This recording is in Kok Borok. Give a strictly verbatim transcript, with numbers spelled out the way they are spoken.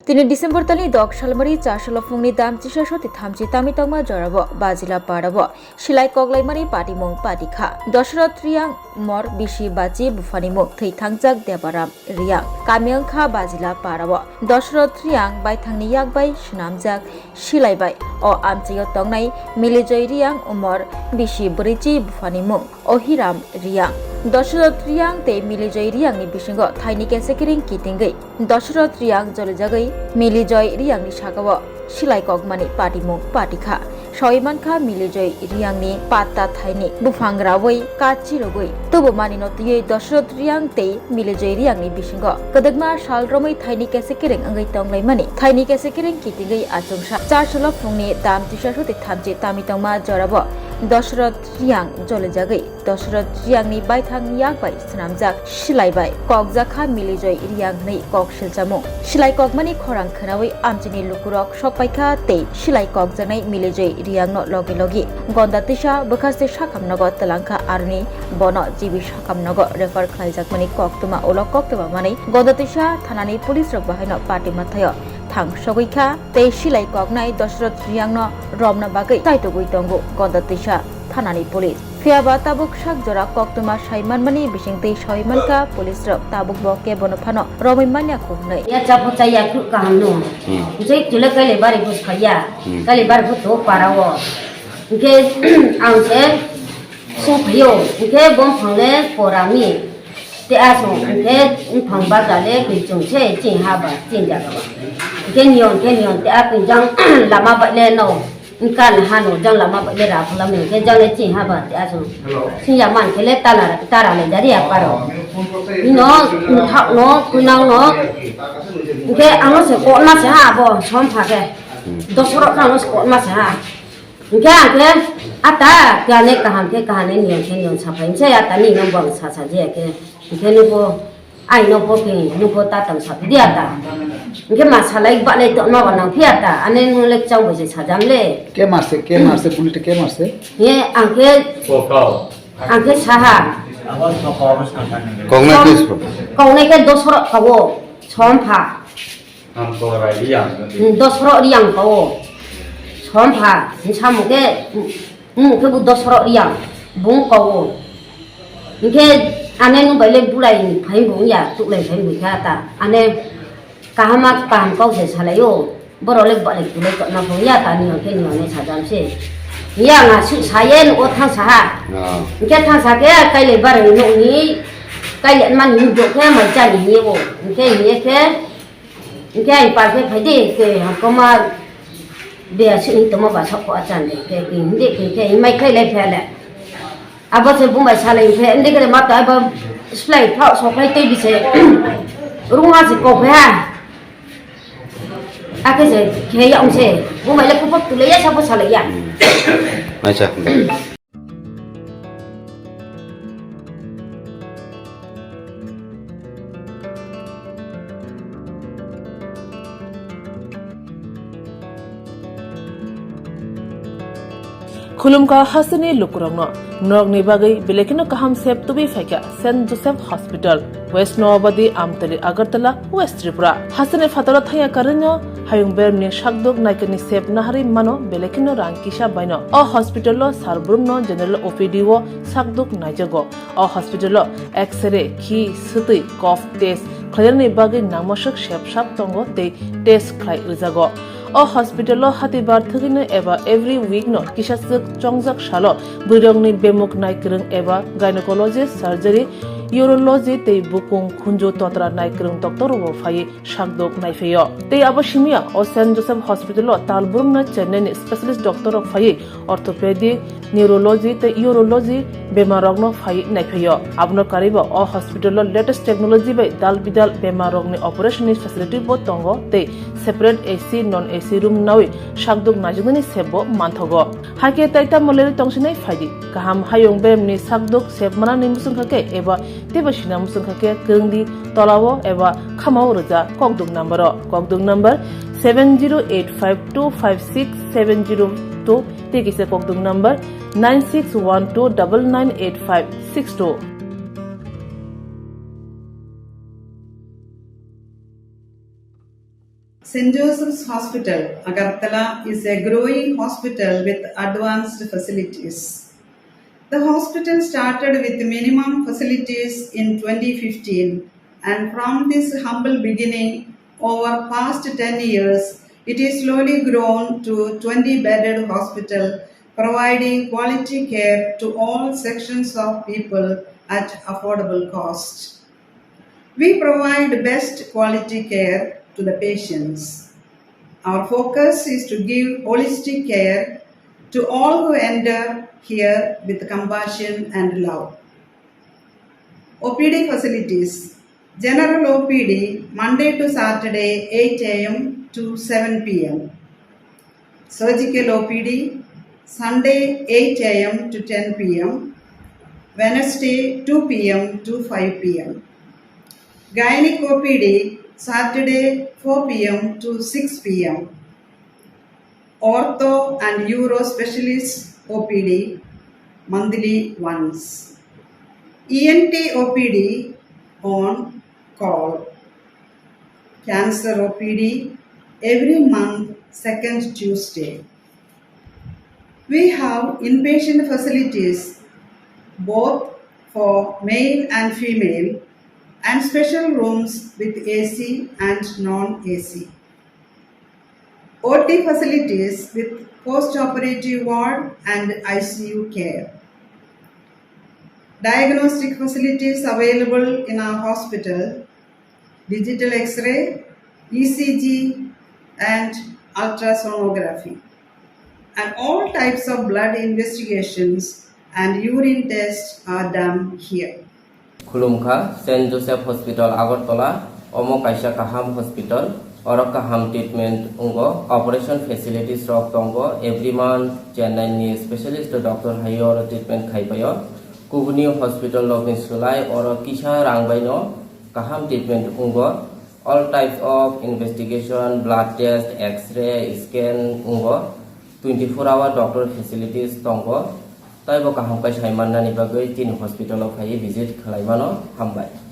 Tini December talni dok salmari char salo phungni dam chisa soti thamchi tami tongma jorabo Bajila parabo silai koklaimani patimung patikha. Dosroth Riang mor bisi bachi buphani mung thwi thangjak Debaram Riang. Kami wngkha Bajila parabo. Dosroth Riang baithangni yakbai swnamjak silai bai o amchaio tongnai Milijoy Riang umor bisi bwrwichi buphani mung Ohiram Riang. Dosroth Riang tei Milijoy Riangni bisingo thaini kesekering kitingwi Dosroth Riang jolijagwi Milijoy Riangni sakao silai kokmani patimung patikha. Sawi mankha Milijoy Riangni patta thaini buphang rawi kachirogwi tubumanino twiwi Dosroth Riang tei Milijoy Riangni bisingo kwdwkma sal romwi thaini kesekering wngwi tonglaimani. Thaini kesekering kitingwi achomsa char salo phungni dam chisa soti thamchi tami tongma jorabo Dosroth Riang jolijagwi Dosroth Riangni baithang yak bai swnamjak silai bai kokjakha Milijoy Riang hwnwi kok silchamung. Silai kokmani khorang khwnawi amchini lukurok sokpaikha tei silai kokjaknai Milijoy Riangno logi logi Gonda twisa bwkhaste sakhamnogo twlangkha, aroni bono G B sakhamnogo refer khlaijakmani koktwma ulo koktwma manwi Gonda twisa thanani police rok bahaino party mathaio thang sogwi kha tei silai koknai Dosroth Riangno romna bagwi chaitugwi tongo Gonda twisa thanani police. Phiyaba tabuk sak jora koktwma sai manmani bisingtwi sawi mankha police rok tabukbo kebono phano romwi manya kho hwnwi. Ya chapo chaya khuk kaham no. Hmm. Jai chule kale bari bus khaya. Hmm. Kale bari bus to para o. Hingke ang se sung phaio. Hingke bom phangle porami. Te asung hingke bufang bagale kwi chungse ching haba ching jagaba. Hingke nion ke nion te a kwi jang lama baile no. Wngkha hano jang lama bai le ra phulam ni khe jang le chini haba te asung. Sing ya man khe le tana tara le jari ya paro. Ino thak no kunang no. Hingke ano se ko ma se ha abo som pha khe. Dosoro kha ano se ko ma se ha. Hingke ang khe ata kane kaham khe kahane niyon khe niyon saphai se ata ni no bang sa sa je khe. Hingke nugo Ai no po khe, no po ta tang sa phi dia ta. Hingke ma salai ba le to ma ba nang phi ata. Ane no le chang bo se sajam le. Ke mar se, ke mar se, bullet ke mar se? Ye, ang khe, Kokau. Ang khe saha. Koknai ke sro. Koknai ke dosro kawo. Som pha. Ang ko rai yang. Dosro riang kawo. Som pha. Ni samu ke. Hmm, khe bo dosro riang, bung kawo. Hingke ane nung bai le bulai phai bung ya, tuklai phai bung kha ta. Ane kaham kaham kau se salai o. Boro le balai kulai tokna bung ya ta ni hingke ni hingke sajam se. Ya nga su saye no thang saha. Ah. Hingke thang sa ke kai le bar no ni kai le man ni do ke mai cha ni ni o. Hingke ni ke Hingke ai pa khe phai de, ke hangkoma bia sini tongma ba sokho achan de, ke, ke, hindi, ke, ke, mai khai lai phe le. Abo se bumbai salai phe, hindi khe ma ta abo slai phao soklai tei bise. Runga se ko phe ha. Akhe se khe ya ong se. Bumbai le kupak tu le ya sabo salai ya. Acha. Khulumkha hasteni lukurokno, norokni bagwi belai kheno kaham sep tubui phaikha Saint Joseph Hospital, West Noabadi, Amtali, Agartala, West Tripura. Hasteni phataro thangya karwino hayung beremni sakduk naikani sep naharwi mano belai kheno rang kisa baino. O hospital-o sar brumno general O P D-o sakduk naijago. O hospital-o X-ray, khi, swtwi, cough test khlainani bagwi nangmaswk sep sap tongo tei test khlai rwjago. O hospital-o hatibar thwgwino eba every week-no kisaswk chongjak salo bwrwirokni bemuk naikwrwng eba gynecologist, surgery, urology tei bukung khunju totra naikwrwng doctor-rokbo phaiwi sakduk naiphaio. Tei abo simiya o Saint Joseph Hospital-o tal brumno Chennai-ni specialist doctor-rok phaiwi orthopedic, neurology tei urology bemarrokno phaiwi naiphaio. Abono karwibo o hospital-o latest technology bai dal bidal bemarrokni operation-ni facility-bo tongo tei separate A C, non A C room nawi sakduk naijaknani sepbo manthogo. Hakhe tai tamo lerwi tongsinai phaidi. Kaham hayung beremni sakduk sep manani muchungkha khe eba teibo sina muchungkha khe kwrwngdi tolao eba khamao rwja kokduk number-o. Kokduk number seven zero eight five two five six seven zero two tei kisa kokduk number nine six one two double nine eight five six two. Saint Joseph's Hospital, Agartala is a growing hospital with advanced facilities. The hospital started with minimum facilities in twenty fifteen, and from this humble beginning, over past ten years, it is slowly grown to twenty bedded hospital, providing quality care to all sections of people at affordable cost. We provide best quality care to the patients. Our focus is to give holistic care to all who enter here with compassion and love. O P D facilities. General O P D, Monday to Saturday, eight a m to seven p m. Surgical O P D, Sunday, eight a m to ten p m, Wednesday, two p m to five p m. Gynec O P D, Saturday, four p m to six p m. Ortho and Uro Specialist O P D, monthly once. E N T O P D on call. Cancer O P D, every month, second Tuesday. We have inpatient facilities both for male and female, and special rooms with A C and non-A C. O T facilities with post-operative ward and I C U care. Diagnostic facilities available in our hospital: digital X-ray, E C G, and ultrasonography. And all types of blood investigations and urine tests are done here. Khulumkha, Saint Joseph Hospital, Agartala. Omo kaisa kaham hospital. Oro kaham treatment wngo, operation facilities rok tongo. Every month Chennai ni specialist doctor hai oro treatment khai paio. Kubuni hospital rok ni slai oro kisa rang bai no kaham treatment wngo. All types of investigation, blood test, X-ray, scan wngo. Twenty four hour doctor facilities tongo. Taibo kaham khe sai mannani bagwi chini hospital o phaiwi visit khlai mano. Hambai.